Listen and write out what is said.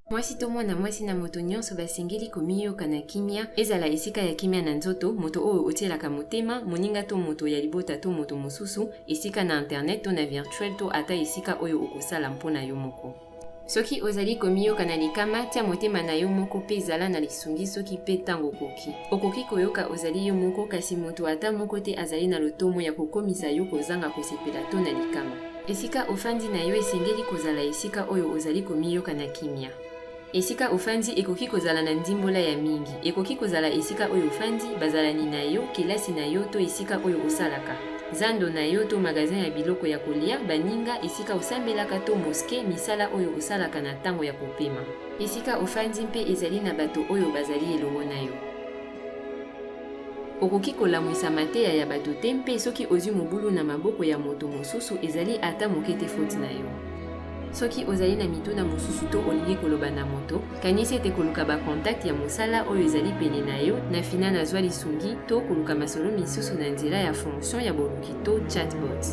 Mwasi to mwana mwasi na moto nyonso basengeli komiyoka na kimia, ezala esika ya kimia na nzoto, moto oyo otielaka motema, moninga to moto ya libota to moto mosusu, esika na internet to na virtuel to ata esika oyo okosala mpo na yo moko. Soki ozali komiyoka na likama, tia motema na yo moko mpe zala na lisungi soki mpe ntango okoki. Okoki koyoka ozali yo moko, kasi moto ata moko te azali na lotomo ya kokomisa yo kozanga kosepela to na likama. Esika ofandi na yo esengeli kozala esika oyo ozali komiyoka na kimia. Esika ofandi ekoki kozala na ndimbola ya mingi. Ekoki kozala esika oyo ofandi, bazalani na yo, kelasi na yo to esika oyo osalaka, zando na yo to magazin ya biloko ya kolia, baninga, esika osambelaka to moske, misala oyo osalaka na ntango ya kopema. Esika ofandi mpe ezali na bato oyo bazali elongo na yo. Okoki kolamwisa mateya ya bato te mpe soki ozwi mobulu na maboko ya moto mosusu ezali ata moke te foti na yo. Soki ozali na mituna mosusu to olingi koloba na moto, kanisi ete koluka ba contact ya mosala oyo ezali pene na yo na fina na zwa lisungi to koluka masolo misusu na nzela ya fonction ya boluki to chatbot.